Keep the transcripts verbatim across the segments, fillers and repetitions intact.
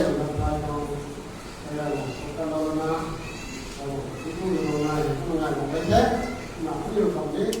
Ravguangc rui na thay khou, Ravguangc rui na, Ravguangc rui na, Ravguangc rui na, Ravguangc rui na,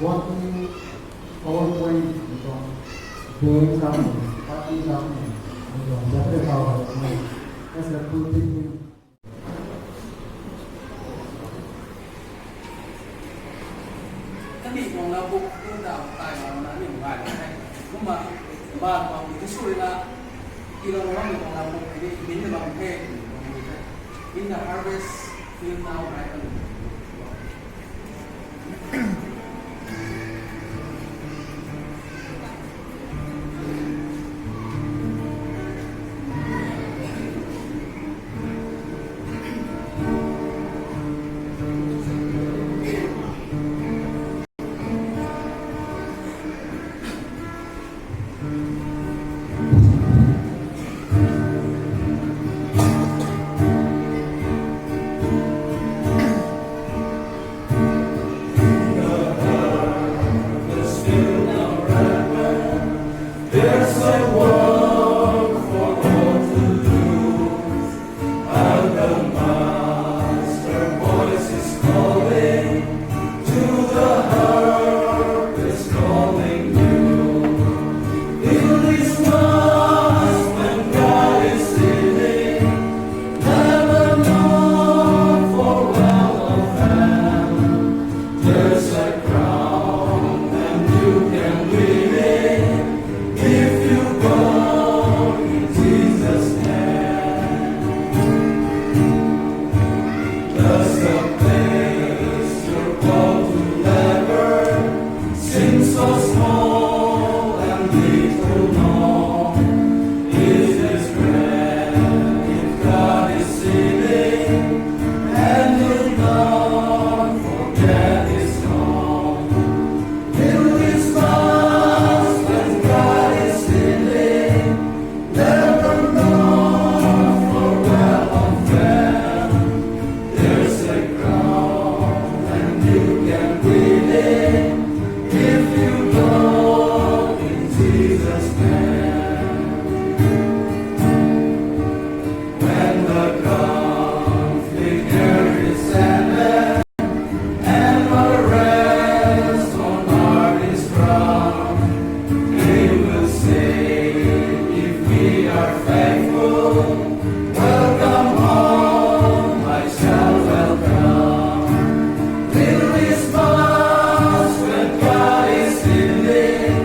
Guwahati, PowerPoint, tuang, Boeing company, party company, tuang, Jeffrey Power, as a full team. Kami tuang la buk tu ta tai ma na ni ngai la hai. Kumna ba tuang ni suri la, ilou ram tuang la buk ni min na bam the. In the harvest field now, right? There's a work for all to do, and the Master voice is calling to the harvest calling you. Fill this glass when God is stealing, never known for well of them. There's a crown and you can win it if you go in Jesus' name. Does the place you're called to labor seem so small and little known? It is great if God is stealing, and you'll not forget His tone. Fill this glass when God is stealing, never known for well of them. There's a crown and you can win it if you go in Jesus' name. When the conflict here is ended, and the rest on earth is found, He will say, if we are faithful, welcome home, my child, welcome. Fill this glass when God is stealing,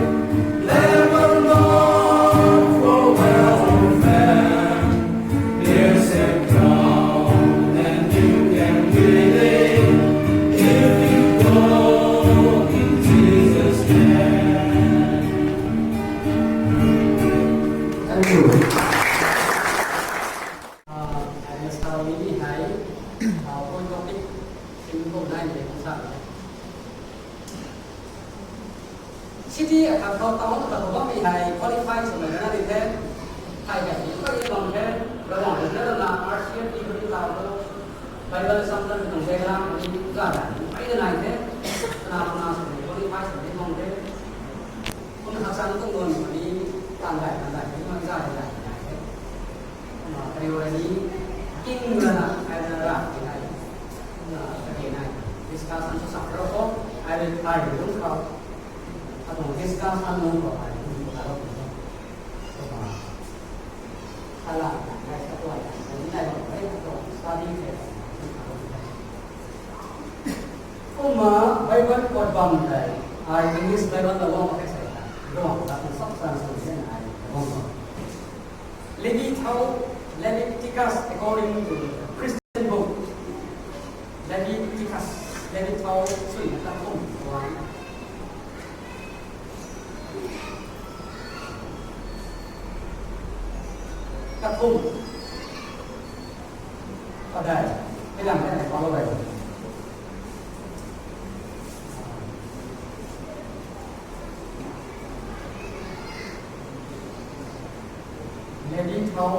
never known for well of them. There's a crown and you can win it if you go in Jesus' name. Thank you. Uh, I will start with the high, uh, point topic, simple nine, City akhat khou town akhat khou bammei hei qualify swmei na ni the. Hei hei ni pei bam the. Ravguangc rui na R C F T khou ni tau tho. Bible samtan tuang background ni za da ni pei na nai the. Kana kana swmei qualify swmei bam the. Kum haksang tuang duan ni tan dai tan dai ni mak za dai dai nai the. Kumna kariu rui ni king rana ai na ra ni nai. Kumna kage nai. Discussion sw sak ro kho. Ai rui thai ni lung khou. Atuang discussion nunc khou ai lung khou ta ro ni. Kumna thala nai sa tuai nai nai bam rei atuang study the. Kumna Bible quote bam tei, ai English Bible ta bam mak khe sa ta. Ro ta kum sap san san se nai bam. Levi thau, Leviticus according to Christian book. Leviticus, Levi thau, sui na ta kum tuang. Kathum. Padai. Kailam kailam follow bai. Levi thau.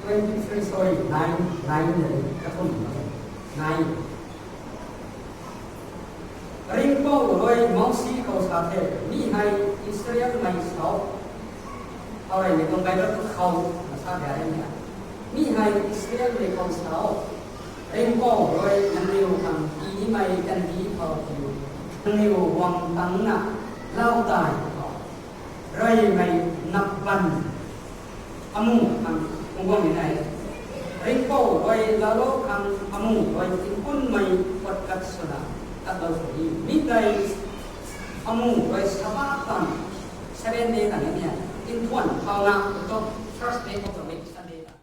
Twenty-three, sorry, nine, nine, kathum. Nine. Ringpu Rui Mousi khou sa the, mi hei Israelmei sa, khou rui ni tuang Bible tu khou na sa dia ni. Mi hei Israelmei khou sa, Ringhpouc rui nangniw khang tii nimei kandih khou tiu, nangniw guang tangna lau tei khou, reymei nakban amu khang kungguang ni nai. Ringhpouc rui laalou khang amu rui tingkunmei pat kat swna kat lou sw ni. Mi tei amu rui Sabbath tan, seven day tan ni, tingkuan khou na, to first day of the week, Sunday tan.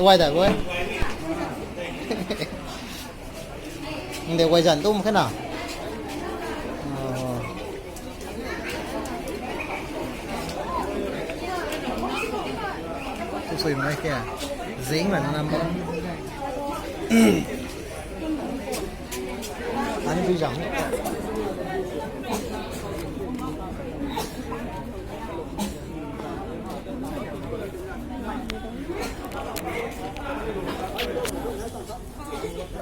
Tuay da guay. Nde guay zan tum khe na. Tu sui mai khe. Zing la na nam ba. Ani tu zang.